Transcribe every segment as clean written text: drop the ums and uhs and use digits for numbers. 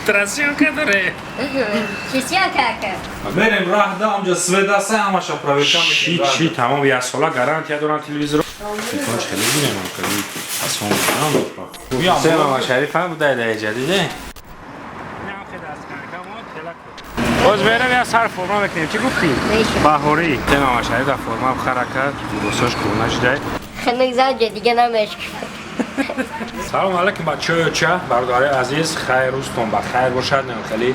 Трасёнка дاره. Чӣ съёмка кард? Мерем раҳда, амҷа свет аста, ҳамаша проверка Чи мекунем. чи тамом як сола гарантия доран телевизор. Телефон хеле бинем хеле асон будам. Сема Шариф ҳам буда дар ҷадиде. Боз мерем я сар форма мекунем. Чӣ гуфтӣ? Баҳорӣ. Сема Шариф дар форма ҳаракат, либосош кӯҳна шудай. Хунук зад дига намешк. Салом алейкум бачаҳои оча, бародарои азиз, хайр рӯзтон ба хайр бошад. Нем хеле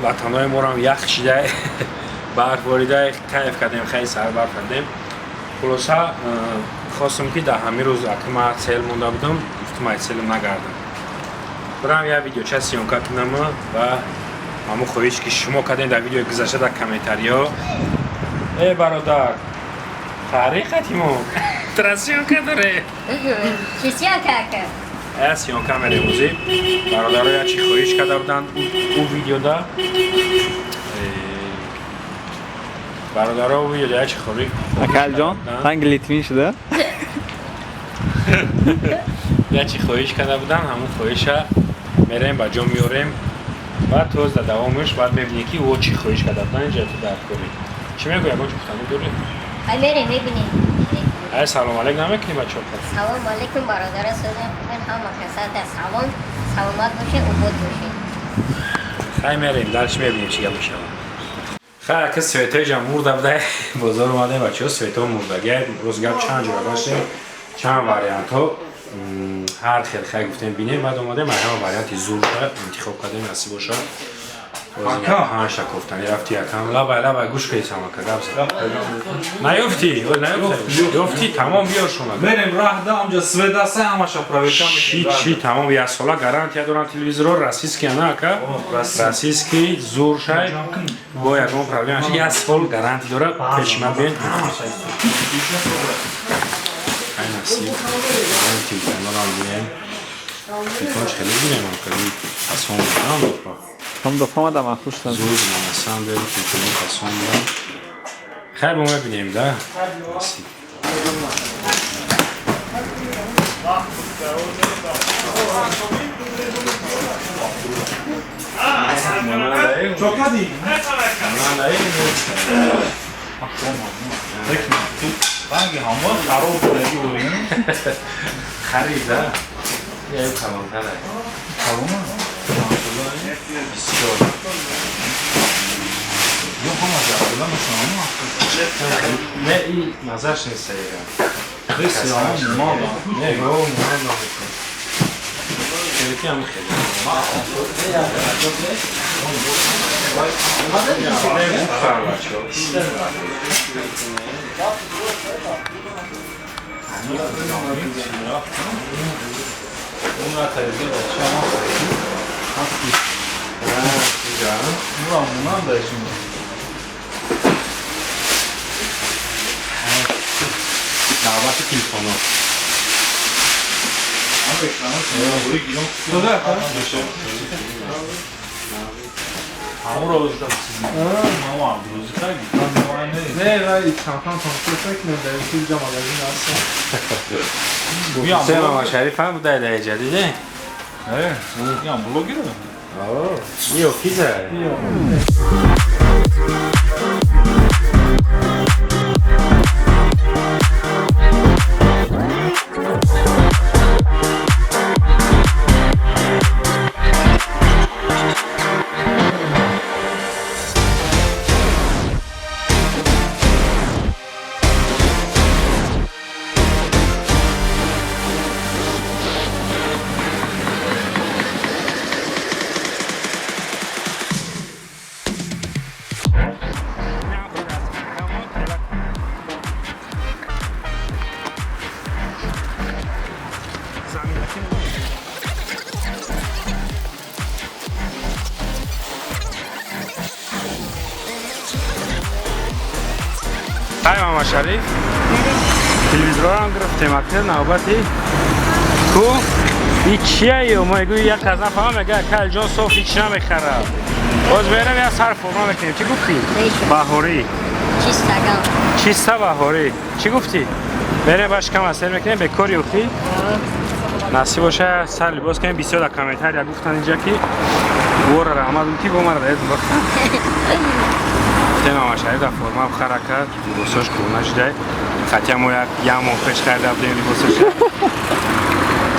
ватанои морам ях шидай, барф боридай, кайф кардем, хеле сар барф кардем. Хулоса, хостам ки дар ҳамин рӯз акма цел монда будам, гуфтам ай целам нагардам. Бирам як видеоча съёмка кунам ва ҳамон хоҳиш ки шумо кардем дар видеои гузашта дар комментариҳо. Э бародар, таърихатимо трасёнка дорe. Чӣ съёмка кард? Ая съёмка мерем ӯзи. Бародаро як чи хоҳиш карда буданд ӯ видеода. Бародаро ӯ видеода як чи хоҳиш Акалҷон, ранги литвин шуда? Як чи хоҳиш карда буданд, ҳамон хоҳиша мерем ба ҷо меорем. Баъд тоз дар давомаш баъд мебинем ки ӯ чӣ хоҳиш карда буданд инҷа ту дар корӣ. Чӣ мегӯ, ягон чӣ гуфтанӣ дорӣ? Ай мерем мебинем. Ай салом алейк намекунӣ бачаҳо? Салом алейкум бародаро, сӯзан хубен ҳама каса дар салом, саломат бошед, обод бошед. Хай мерем, дальше мебинем чӣ гап мешавад. Хай ака светои ҷа мурда буда, бозор омадем бачаҳо, свето мурдагия, рост гап чанд ҷора гаштем, чанд вариантҳо, ҳар хел хай гуфтем бинем, баъд омадем ай ҳама варианти зурда интихоб кардем, насиб бошад. Ака. Панҷта кофтани рафти якам, лабай лабай гӯш кунед самака гап зад. Наёфтӣ, ой наёфтӣ, ёфтӣ, тамом биёр шума. Мерем раҳда, амҷа свет аста, ҳамаша проверка Чи мекунем. чи тамом як сола гарантия доран телевизорро, российский ана ака, российский зур шай, бо ягон проблема ши, як сол гарантия дорад, пешма бен. Ай насиб, телефонорам бинем. Телефон хеле бинем, хеле асон будам. Ҳам дофа омадам, ман хуш шудам. Зур на самом деле телефони фасон будам. Хайр мо мебинем, да? Насиб. Чо кардӣ? Ранги ҳамон хароб будаги буд. Харид, да? Я калонтар. Калона? Бисёр. Ё ҳама ҷаҳола мешавам. Не, и мазаш нест саира. Нест, ҳамон модам. Не, го, модам. Хеле ки ҳам хеле. Не, бухар, бачаҳо. Уна тарзи бача ма харид. Ура мунан дашим. Навбати телефоно. Ам экрана бури гиром. Дода, ҳамуро мамо Абдурӯзӣ кардӣ. Не, вай чанхан тамошо кунем, дар инҷа магазин аст. Сема Шариф ҳам буда дар ҷадиде. Э, ям блогер? Ё киза. Ҳай Мама Шариф. Телевизорам гирифтем, акнун навбати ку и чия ё мо мегӯи як аз нафаҳам мега Акалҷон соф ҳеч намехарад. Боз мерем як сар форма мекунем. Чӣ гуфтӣ? Баҳорӣ. Чистаган. Чиста баҳорӣ. Чӣ гуфтӣ? Мерем баш кам асер мекунем бекори охи. Насиб боша сар либос кунем. Бисёр дар комментария гуфтан инҷа ки вора раҳмат ки бо мара даед бахта. Гуфтем Мамашариф дар форма бихара кард, либосош кӯҳна шудай. Хотя мо як моҳ пеш харида будем либосоша.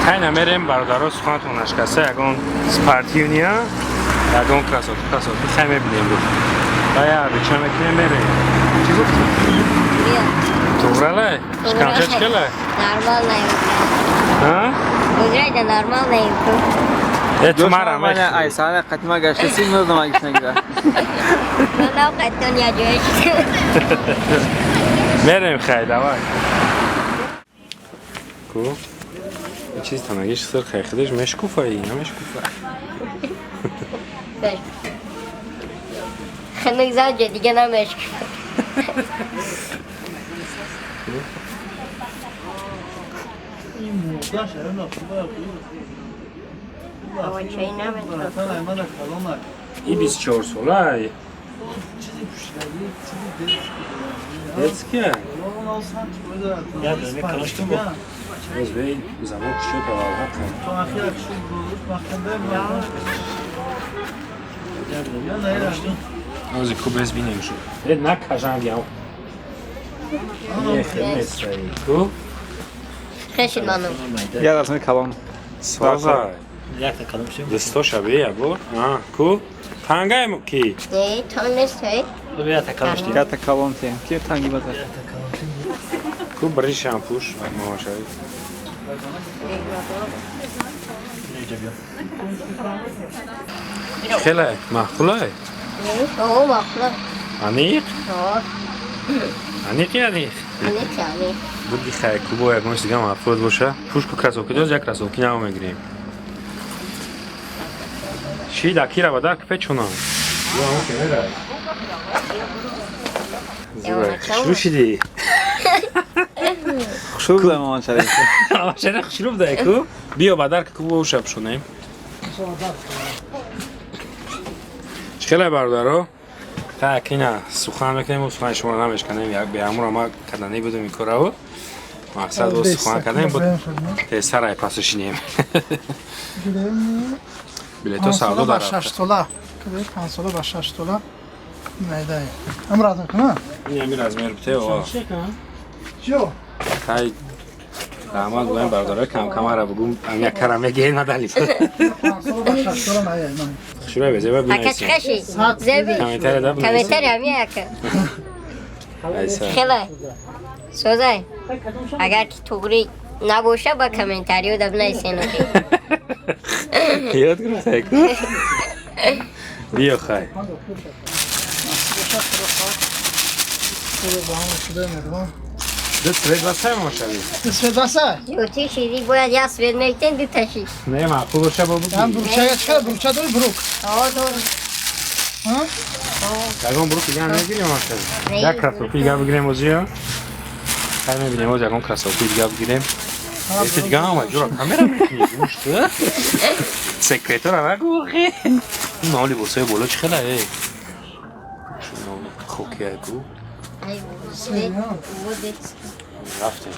Хай намерем бародаро, суханатон нашкаста, ягон спортивния, ягон кроссовки хай мебинем гуфт. Ба я бича мекунем мерем. Чӣ гуфтӣ? Туғралай? Шикамча чӣ келай? Нормал наим. А? Уграйда нормал наим. Э, ту мара Мана ай сана қатима гаштаси мурдам агиш нагира. Манав қаттон я ҷоя шуд. Мерем хай, давай. Ку? Ин чизи танагиш сир хай худаш мешкуфа и намешкуфа. Ханук завҷа дига намешкуфа. И 24 сола. Детская. Боз бей замок шуд тавалға Ози ку без бинем шуд. Э, накажам яв. Ку? Хешин манум. Я размер калон. Соза. Дастошa бе ябор. А, ку? Тангай ки? Не, танг нест, эй. Ята калон те. Ки танги базар. Ку бришам пуш, Мамашариф. Хеле, маъқулай? О, маъқул. Аниқ? О. Аниқи аниқ? Аниқ, аниқ. Буди хай, ку бо ягон чиз дига маъқул боша. Пуш ку кроссовки доз, як кроссовки наво мегирем. Чӣ да кира ба дар печонам? Хушрӯ шидӣ? Хушрӯ буда Мамашариф. Мамашариф хушрӯ буда ку? Биё ба дар ку боша пушонем. Чӣ хеле бародаро? Так, ина сухан мекунем, сухани шуморо намешканем, як беамуро ма кардани будем ин корро. Мақсад бо сухан кардем буд тезтар ай пасу шинем. Билето савдо дар 6 сола. 5 сола ба 6 сола. Найдай. Ам размер куна? Ин ами размер бите, о. Ҷо. Хай раҳмат гӯем бародаро, кам камара бугум, ам як кара мегирем надали. 5 сола ба 6 сола най. Хушрӯ безеба Ака бинависем. чӣ хеши? Зеби. Комментария да бинависем. Комментария ми ака. Айса. Хеле. Созай. Агар ки туғри набоша ба комментариё да бинависен. Ёд гирифтай ку? Биё хай. Ду цвет басай Мамашариф? Свет басай? Ё ти шиди бояд як свет мектен ду таши. Не, маъқул боша бо Ам буги. бурча я чӣ бурча дори бурук. О, дор. Ҳа? Ягон бурук дига мегирем Мамашариф? Не. Як кроссовки дига бигирем озиё. Хай мебинем оз ягон кроссовки дига бигирем. Эти дига ҳама ҷура камера мекунӣ гӯшт. Секретора нагӯ охи. Ин маъмули либосҳои боло чӣ хела э? Хокия гу. Ай, вот. Рафтем.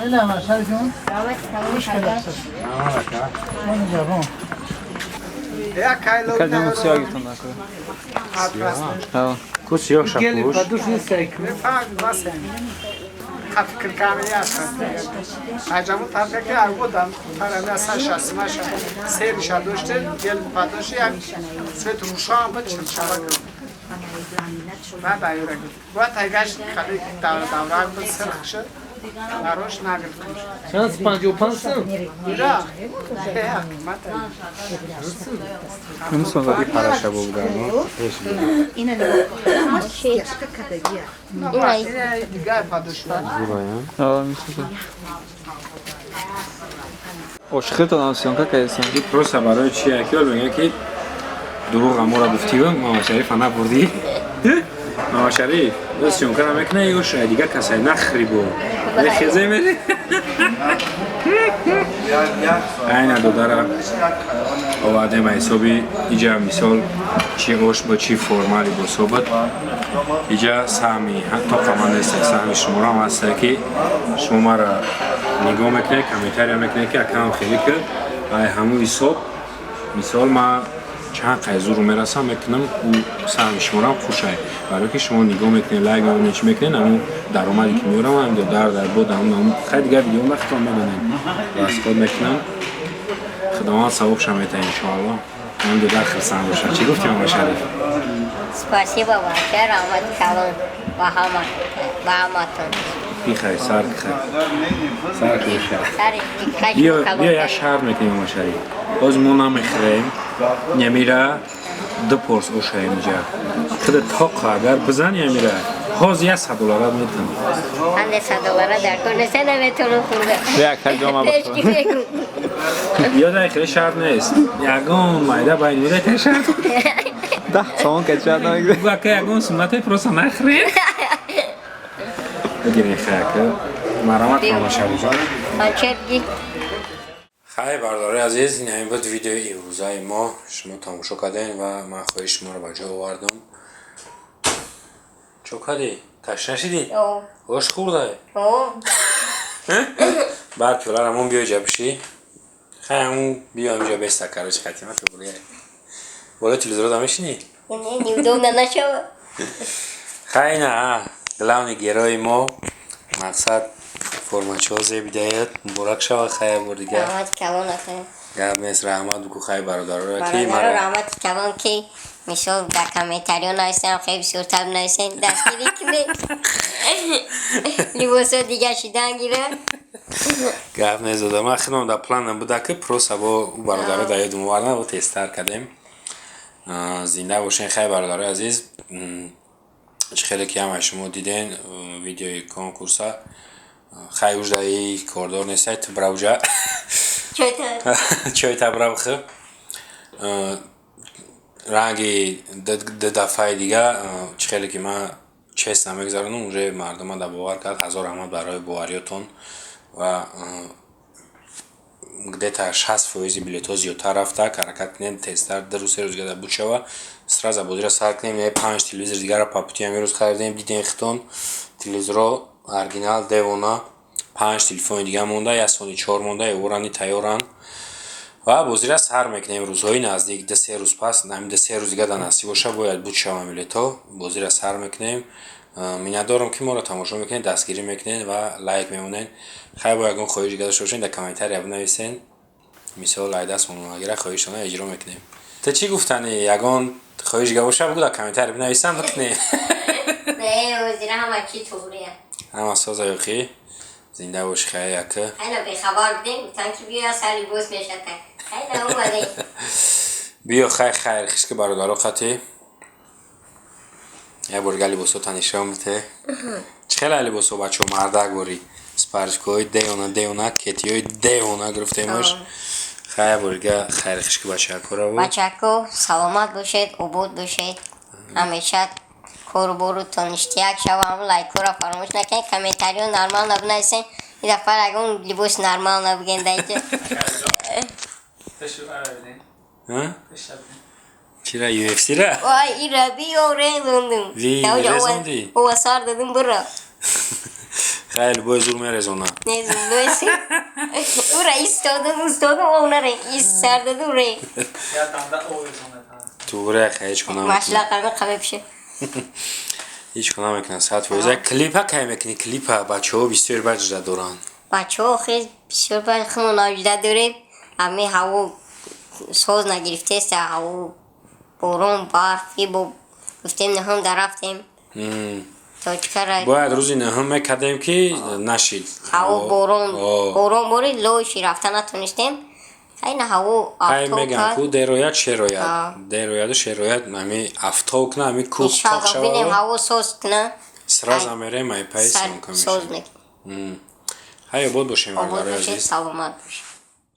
Ина Мамашариф ҷон. Раҳмат тамом Хуш карда. кардед. Ман ҷавон. Кадом сиёҳ гирифтам накунам. Ҳа. Ку сиёҳ шапӯш. Намисонда. И параша буда, ну. Ина Ҳа, мисонда. Ошхиртон съёмка кардесам. И просто барои чи якёл мегӯяд ки дурӯғ амора гуфтию Мамашарифа набурдӣ. Мамашариф, ё съёмка намекунад, ё шояд дигар касай нахри бо. Мехезе мери. Айна додара овардем ҳисоби иҷа мисол чи ош бо чи форма либосҳо буд. Иҷа саҳми тоқа ман нест, саҳми шуморо ҳам ҳаста ки шумо мара Нигоҳ мекунед, комментария мекунед, ки акам хеле ки ай ҳамун ҳисоб, мисол, ман чанд қай зуру мерасам, мекунам, ӯ саҳми шуморам хушай, барое ки шумо нигоҳ мекунед, лайк мемонед, чӣ мекунед, ҳамун даромаде ки меорам, ҳам дар бод ҳамун. Хай, дигар видео махтон медонед, расход мекунам. Худованд савобша метаҳ, иншоалло. Ҳам додар хирсанд бошад. Чӣ гуфтем, Ама Шариф? Спасибо вообще, раҳмати калон ба ҳама, ба ҳаматон. Бихай, сар хай, сар бихай. Сари. Биё, биё, як шарт мекунем, Ама Шариф. Боз мо намехӯрем, немира ду порс ошаем иҷа. Худа тоқа агар бизани, амира ҳоз 100 долларат метам. Ҳанде 100 доллара дар кор неста, наметавонам хӯрда. Як ҳаҷома. Пеш ки мегӯ. Ёда, хеле шарт нест, ягон майда байни мира та шарт. 10 сомон кача намегирад. Ака, ягон суннате, просто нахӯрем. Бигирен, хаяка, марамат, Ама Шарифҷон. Панчерги. Хай, бардори азиз, ин ҳамин буд видеои имрӯзаи мо. Шумо тамошо кардем ва ман хоҳиши шуморо ба ҷо овардам. Чо кардӣ, ташна шидӣ? О. Ош хӯрдай? О. Баъд пиёларамон биё ҷа бишӣ. Хай, ҳамун биё ҳаминҷа беста, короче, хатима тубурия болои телевизорро да мешинӣ. Не, неудобно нашава. Хай, на, главный герои мо, мақсад, формачиҳо зебидаят, муборак шава. Хай, бор дигар. Раҳмати калон, ака. Гап нест, раҳмат буку. Хай, бародароро ки Бародаро, маро раҳмати калон, ки мисол дар комментариё нависем, хеле бисёртар нависем, дастгирӣ кунед, либосо дига шидан гира. Гап нест, дода. Ман худам дар планам буда, ки просто бо ӯ бародаро дар ёдум овардам, бо тезтар кардем. Зинда бошен. Хай, бародарои азиз, чӣ хеле ки ҳамаи шумо диден видеои конкурса. Хай, уждаи кордор нестай, ту бравҷа чой табра бихӯ. Ранги ду дафъаи дига, чӣ хеле ки ман честно мегузаронам, уже мардума да бовар кард. Ҳазор раҳмат барои бовариётон. Ва где-то 60 фоизи билетҳо зиёдтар рафта. Ҳаракат кунем, тезтар, 2 рӯз, 3 рӯз дига буд шава, сразу бозиро сар кунем. Панҷ телевизор дигара по пути ҳамин рӯз харидем, дидем хитон, телевизорҳо оригинал, девона. Панҷ телефони дига монда, як сони чор монда, эворани тайёранд ва бозира сар мекунем рӯзҳои наздик, 2-3 рӯз пас. Ҳамин 2-3 рӯз дига дар насиб боша, бояд буд шава билетҳо, бозира сар мекунем. Миннатдорам, ки моро тамошо мекунед, дастгирӣ мекунед ва лайк мемонед. Хай, бо ягон хоҳиш дига дошта бошед, дар комментария бинависен. Мисол, айдастмонагира хоҳиштона иҷро мекунем. Ту чӣ гуфтанӣ? Ягон хоҳиш дига боша, бугу, дар комментария бинависам, бикунем. Не, озира ҳама чи туғрия. Ҳама соза ёхӣ, зинда бошӣ. Хай, яка. Хайна, бехабар будем, гуфтан ки биё, сар либос мешата. Хайна, омадем. Биё, хай, хайр хишки бародаро қатӣ як бор дига либосота нишон бите. Чӣ хела либосо, бачаҳо, мардак борӣ, спаржкоҳои девона, девона, кетиҳои девона гирифтемаш. Хай, як бор дига хайри хишки бачакора. Бачако, саломат бошед, обод бошед, ҳамеша коруборутон иштияк шавам. Лайкҳоро фаромӯш накунед, комментариё нормал набинависен. Ин дафъа ягон либоси нормал набиген даиҷа. Ҳа? Чира, UFC-ра? Вай, ира биё, резондум. Ви, резондӣ? Ова сар дадум, бура. Хеле бой зур мерезона. Незундоси. Ура истодум, истодум, онаре ис сар дадум ре. Я данда овезонад. Туре, ҳеҷ кунам. Машла қами қами пише. Ҳеҷ кунам мекунам 100%. Клипа кай мекунӣ, клипа? Бачаҳо бисёр баҷда доранд. Бачаҳо хел бисёр ба химо навҷуда дорем. Ами ҳаво соз нагирифтеста, ҳаво борон, барф, бо гуфтем наҳум дарафтем. Точкара. Бояд рӯзи нӯҳум мекардем, ки нашид. Ҳаво борон, О. борон борид, лоши рафта натонистем. Хайна, ҳаво Ҳай, афтоб мегам кард. ку дерояд, шерояд. А. Дерояду шерояд, ами афтоб кна, ами кӯҳ тоқ Иншалло, бинем, шава. ҳаво соз кна. Сразу мерем, ай пай сар съёмка соз мешавад. мекунем. Ҳай, обод бошем, Обод бародарои бошед, азиз. саломат бошед.